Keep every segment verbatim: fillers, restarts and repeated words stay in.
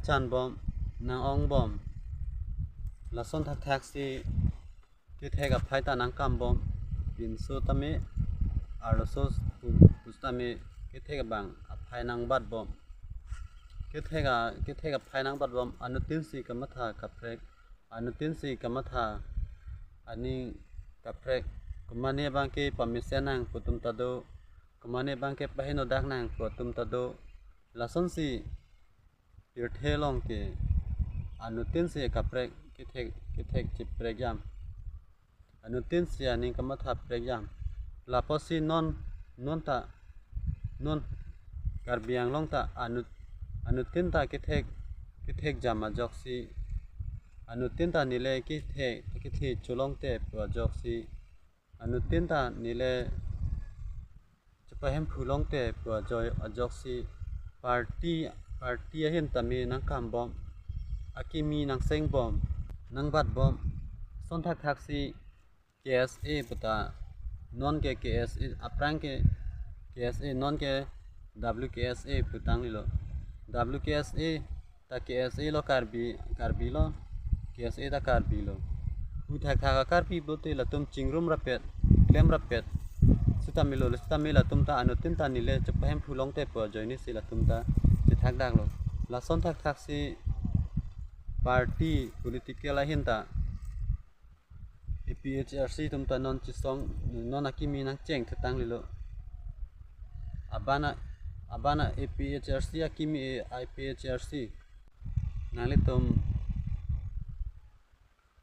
chan bom, nang-ong bom. Lason thakthak si kethek aphai ta nangkam bom. Pinso tame, arloso pu-, pusitame kethek abang aphai nangbat bom. Kethek a, kethek aphai nangbat bom. Anuttin si kamatha kaprek, anuttin si kamatha aning kaprek. Komane abang ke pamesen nang pu atum ta do, komane abang ke pahenodak nang pu atum ta do. Lasonsi pirthe along ke anuttin si kaprek, kethek, kethek chiprek jam. Anuttin si aning kamatha prek jam. Lapusi non, non ta, non Karbi Anglong ta anut, anuttin ta kethek, kethek jam ajoksi, anuttin ta neli kethek, kethe cholongte pu ajoksi, anuttin ta neli chepahemphu longte pu ajoy ajoksi party, party ahin tame nangkam bom, akimi nangseng bom, nangbat bom. Lason thakthak si K S A puta, non ke K S A, aphrang ke K S A, non ke W K S A pu tanglilo. W K S A ta K S A lo, Karbi, Karbi lo, K S A ta Karbi lo. Pu thakthak a Karbi pulote latum chingrum rapet, klem rapet sita melo, sita me latum ta anuttin ta neli chepahemphu longte pu ajoine si latum ta chethakdak lo. Lason thakthak si party political ahin ta A P H L C atum ta non chesong, non akimi nangcheng thetanglilo. Abana, abana A P H L C akimi, A P H L C. Nanglitum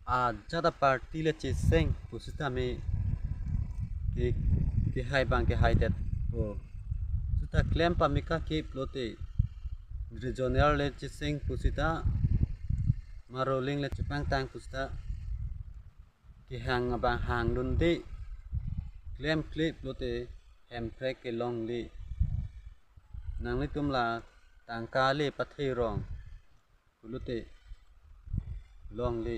ajat aparty le cheseng pusitame ke, kehai abang kehaidet po. Sita klem pameka ke pulote regional le cheseng pusita, ma ruling le chepangtang pusita kehang abang hangdunde, klemkle pulote Hemprek ke longle. Nanglitum la tangka le pathe rong pulote longle.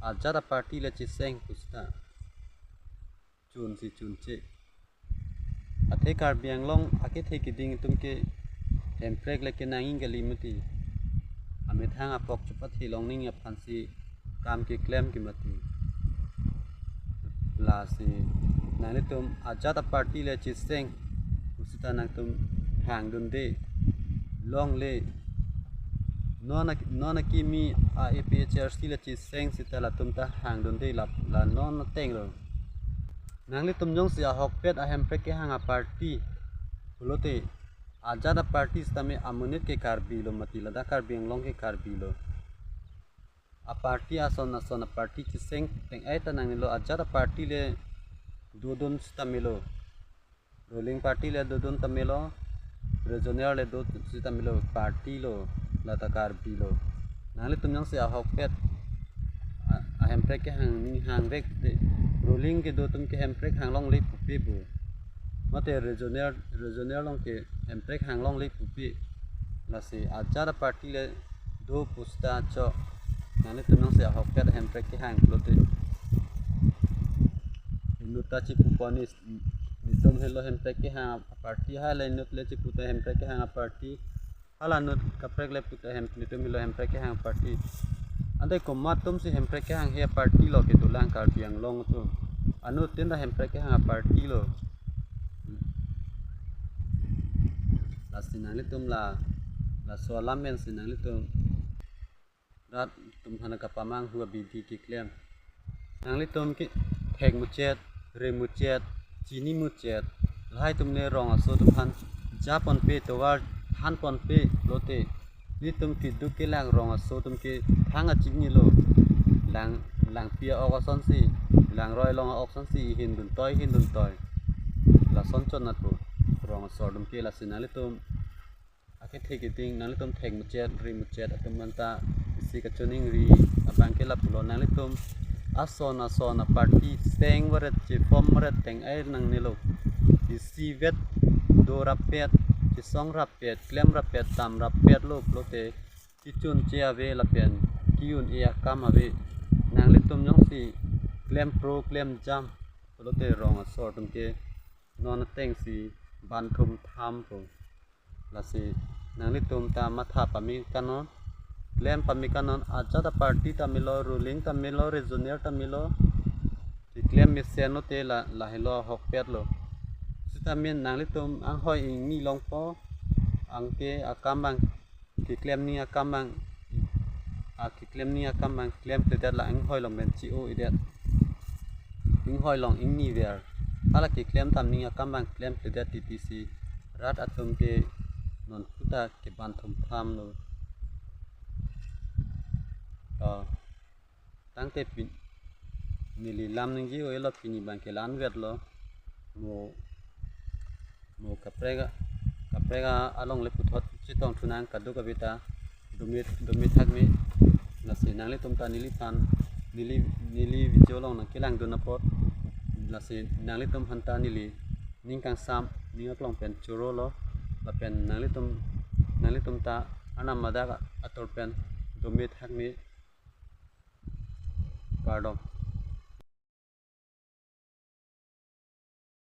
Ajat aparty le cheseng pusita chunsi chunche. Athe Karbi Anglong akethe keding atum ke Hemprek le kenanging kali mati. Amethang apok chepathe longning aphansi kam keklem ke mati. Lasi nanglitum ajat aparty le cheseng pusita nangtum hangdunde, longle. Non ak-, non akimi a A P H L C le cheseng sita latum ta hangdunde, la, la non ateng lo. Nanglitum jongsi ahokpet a Hemprek kehang aparty pulote, ajat aparty sitame amonit ke Karbi lo mati, ladak Karbi Anglong ke Karbi lo. Aparty ason ason aparty cheseng teng-ai ta nangnelo, ajat aparty le dodun sita melo. Ruling party le dodun ta melo, regional le do sita melo, party lo, lata Karbi lo. Nanglitum jongsi ahokpet a, a Hemprek kehang ning hangvek te, ruling kedo atum ke Hemprek hanglongle pupe bo. Mate regional, regional along ke Hemprek hanglongle pupe. Lasi ajat aparty le do pusita cho. Nanglitum jongsi ahokpet Hemprek kehang pulote, inut ta chipupon is, itum helo Hemprek kehang aparty, hala inut le chiputa Hemprek kehang aparty, hala inut kaprek le puta hem, itum helo Hemprek kehang aparty. Ante komat atumsi Hemprek kehang he aparty lo kedolang Karbi Anglong atum. Anuttin ta Hemprek kehang aparty lo. Lasi nanglitum la, laso alam pensi nanglitum rat atum aphan kapamanghu abidi keklem. Nanglitum ke thek muchot, ri muchot, chini muchot. Lahai atum ne rong aso atum aphan japonpe, tovar thanponpe pulote, netum keduk kelang rong aso atum ke thang achiknilo. Lang, langpi a-ok asonsi, langroi along a-ok asonsi hindun toi, hindun toi. Lason chot nat po rong asor atum ke. Lasi nanglitum akethe keding, nanglitum thek muchot, ri muchot atum anta isi kachiningri abang ke lapulo, nanglitum ason ason aparty seng varet, cheform varet teng-ai nangnelo. Isivet do rappet, chesong rappet, klem rappet, dam rappet lo pulote, kechunche ave lapen ke-un-e akam ave. Nanglitum jongsi klem pro klem jam pulote rong asor atum ke non atengsi banthum thampo. Lasi nanglitum ta matha pame kanon. Klem pame ke non ajat a party ta melo, ruling ta melo, regional ta melo. Keklem mesen lo te la, lahelo ahokpet lo. Sitame nanglitum anghoi ingni longpo, anke akam abang, keklem ning akam abang, a keklem ning akam abang klemkledet, la anghoi along pen chi-o-edet. Anghoi along ingni ver. Hala keklem tam ning akam abang klemkledet titi si rat atum ke non puta keban thumpham lo. Ah, tangte pin, neli lam ningje-o-e lo, pini abang ke la-anvet lo. Mo, mo kaprek a, kaprek along le puthot chetong thu nang kadokave ta. Dome, dome thakme. Lasi nanglitum ta neliphan, neli, neli video along nangkelangdun apot, lasi nanglitum aphan ta neli ning kangsam, ning aklong pen choro lo. Lapen nanglitum, nanglitum ta Arnam ladak atur pen dome thakme. Kardom.